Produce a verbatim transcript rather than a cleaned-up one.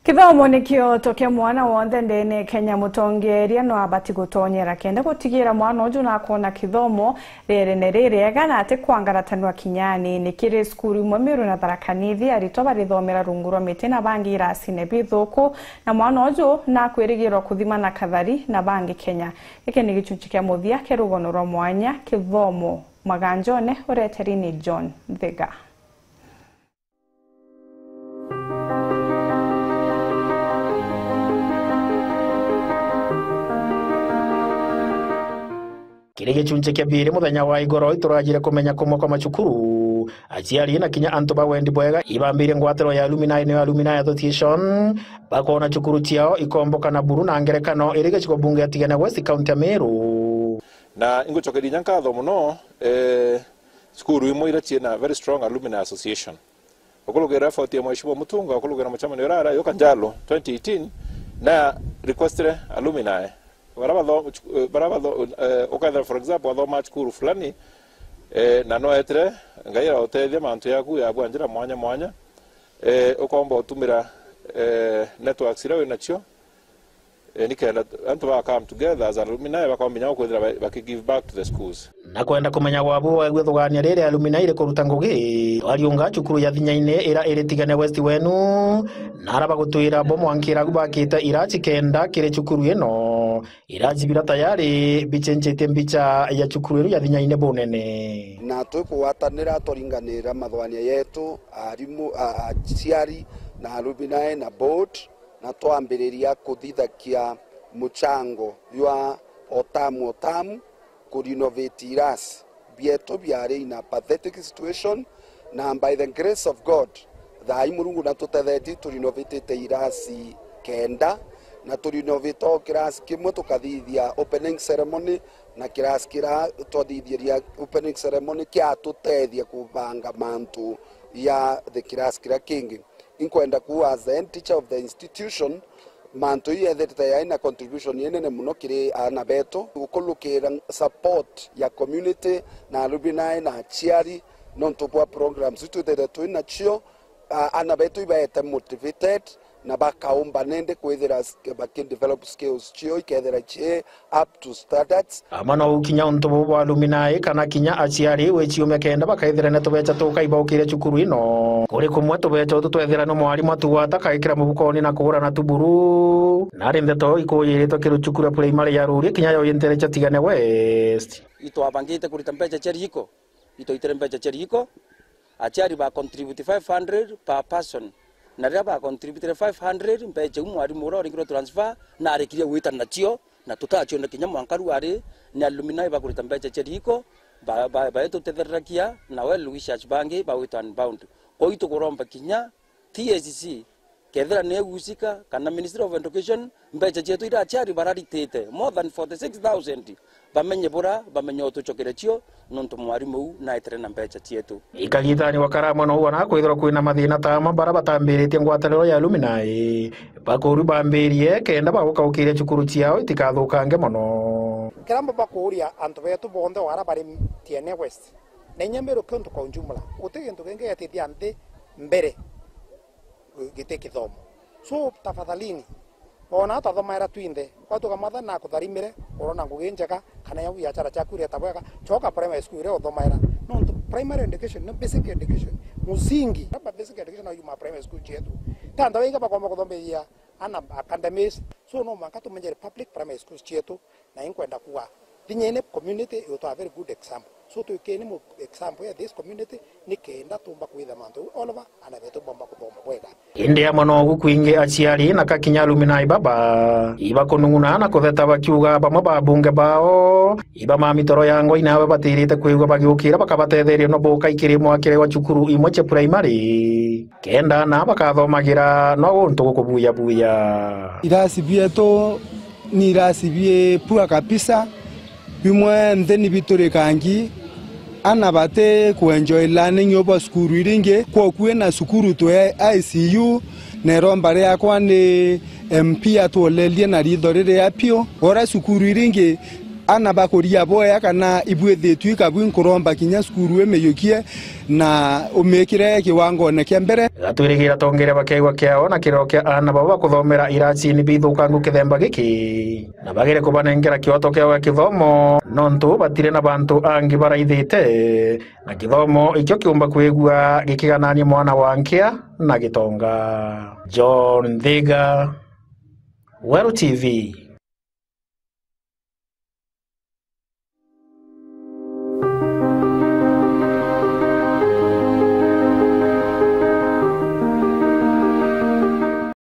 Kithomo ni kioto kia mwana wonthe ndene Kenya. Mutongeria no abati gutonyera kenda gutigira mwana uju nakwona kithomo riere ne ririega na ati kwangaratanwa kinya anini. Kiri cukuru imwe Meru na Tharaka Nithi, aritwa barithomera rungu rwa miti na bangi irasine bithuku, na mwana uju nakwirigirwa kuthima na kathari na bangi Kenya. Giki ni gichunchi kia muthia kia rugono rwa mwanya kithomo maganjone, ureteri ni John Thiga. Kiri gichunchi kia biiri muthenya wa igoro, iturajire kumenya kumwe kwa macukuru, aciari na kinya antu ba wendi bwega ibambirie ngwataniro ya alumni, niyo Alumni Association, bakoona cukuru ciao ikomboka na buru na ngerekano iri gicigo bunge ya Tigania West, kaunti ya Meru. Na ingucokeria inya nkatho mono, eh, cukuru imwe iria ciina very strong alumni association. Ukurukira effort ya Mheshimiwa Mutunga, ukurukira mucemanio uria arai uka Njalo twenty eighteen, na requestire alumni. Bara batho-, eh, bara batho-, eh, ukethira, for example, athoma cukuru fulani, eh, na no etire, Ngai arautethia mantu yaku yabua njira mwanya mwanya, eh, ukomba utumira, eh, networks iria winacio, eh, nikenda antu ba come together as alumni, bakomenya kwithira ba-, baki give back to the schools. Na kwenda kumenya gwabu waigua thugania riri alumni rikuruta ngugi, twariunga cukuru ya Thinyaine ira iri Tigania West wenu, na ara bagutwira bo mwankira gu bakite iraci kenda kiri cukuru ino. Iraci bira tayari bicenjetie mbicha ya cukuru iru ya Thinyaine bunene. Na twikugwatanira twaringanira mathugania yetu, arimu, a-, aciari, na alumni na board, na twambiriria kuthithakia mucango jwa o tamu o tamu ku renovate irasi bietu biari in a pathetic situation, na by the grace of God, thaa ii Murungu natutethetie, tu renovatete irasi kenda, na tu renovate o kirasi kimwe tukathithia opening ceremony, na kirasi kira twathithiria opening ceremony kiatutethia kubanga mantu ya the kirasi kiria kingi. Inkwenda kuuga, as the head teacher of the institution, mantu ii yethirite yaina contribution inene mono kiri aana betu. Gukurukira support ya community na alumni na aciari, nontu bwa programs itwithirite twi nacio, a-, aana betu ibaete motivated na bakaumba nende kwithira s-, baki develop skills cio ikethira ci up to standards. Amwe no ukinya untu bubu bwa alumni kana kinya aciari wiciume kenda bakaithira na tubecha tuka ibaukiria cukuru ino. Kuri kumwe tubecha utu twethira ni mwarimu atugwata akaikira mubukoni na kugura na tuburu. Nari ndeto ikuyiritwe kiru cukuru ya primary ya Ruri kinya yo intere cha Tigania West. Itwabangite kurita mbecha cia riko. Itwaitire mbecha cia riiko, aciari ba contribute five hundred per person, na riria ba contributire five hundred, mbecha iu mwarimu uria uringirwe transfer na arikirie gwita nacio, na tutaciona kinya mwanka riu ari ni alumni bakurita mbecha cia riiko, ba-, ba-, baitutethererakia na well wishers bangi bagwita unbound. Kwou itukuromba kinya T S C, kethira ni egucika kana Ministry of Education, mbecha cietu iria aciari bararitite more than forty six thousand, bamenye bura, bamenye utucokere cio, nontu mwarimu uu naetire na mbecha cietu. Ikagitani gwa Karama no wona kwithirwa kwina mathina ta ama bara batambiritie ngwataniro ya alumni, bakuru bambirie kenda bagukaukiria cukuru ciao itikathukange mono. Kiria mbakuuria antu betu bonthe wara bari Tiene West, na inya Meru kiuntu kwa ujumla, guti gintu kingi giatithia nthi mbere giti kithomo. So, tafadhalini, ona twathomaira twinthe, kwatuka Mwathani nakutharimire, urona ngugi njega, kana ya biachara ciaku ireta bwega, coka primary school iria uthomaira. Nontu primary education ni basic education, musingi. Baba, basic education no yuma primary school cietu. Ti antu baingi bakomba kuthomithia ana academies. So, no mwanka tumenyere public primary schools cietu. Na inkwenda kuuga, Thinyaine community itwa a very good example. So, twikeni mu example ya this community, ni kenda tumba kwitha mantu jau all over, ana betu bomba kuthoma bwega. Indi amwe no ugu kwingi aciari na kakinya alumni baba ibakunung'una na kutheta bakiuga bamwe ba bunge bao iba ma mitoro ya ngoi nawe batirite kwigua bagiukira bakabatetheria no bukai kiri mwakire wa cukuru imwe cia primary. Kenda na bakathomagira no guntu gukubuyabuya. Irasi bietu ni irasi bi poor kabisa, bimwe nthi ni biturikangi, ana bati ku enjoy learning uba cukuru iringi, kwoku ina cukuru twe I C U, na iromba riakwa ni M P atwolerie na ritho riria piu, ora cukuru iringi Ana bakuria boya kana ibwithitue ikabwi nkuromba kinya cukuru imijukie na umikire kiwangone kia mbere. Gatwirigira tongeria bakiaigua kiao na kirero kia ana babo bakuthomera iracini bithukangu kithemba giki, na bagire kubanengera kioto kiao gia kithomo, nontu batiri na bantu angi baraithite, na kithomo ikio kiumba kwigua gikiganania mwana wa nkia na gitonga. John Thiga, Weru T V.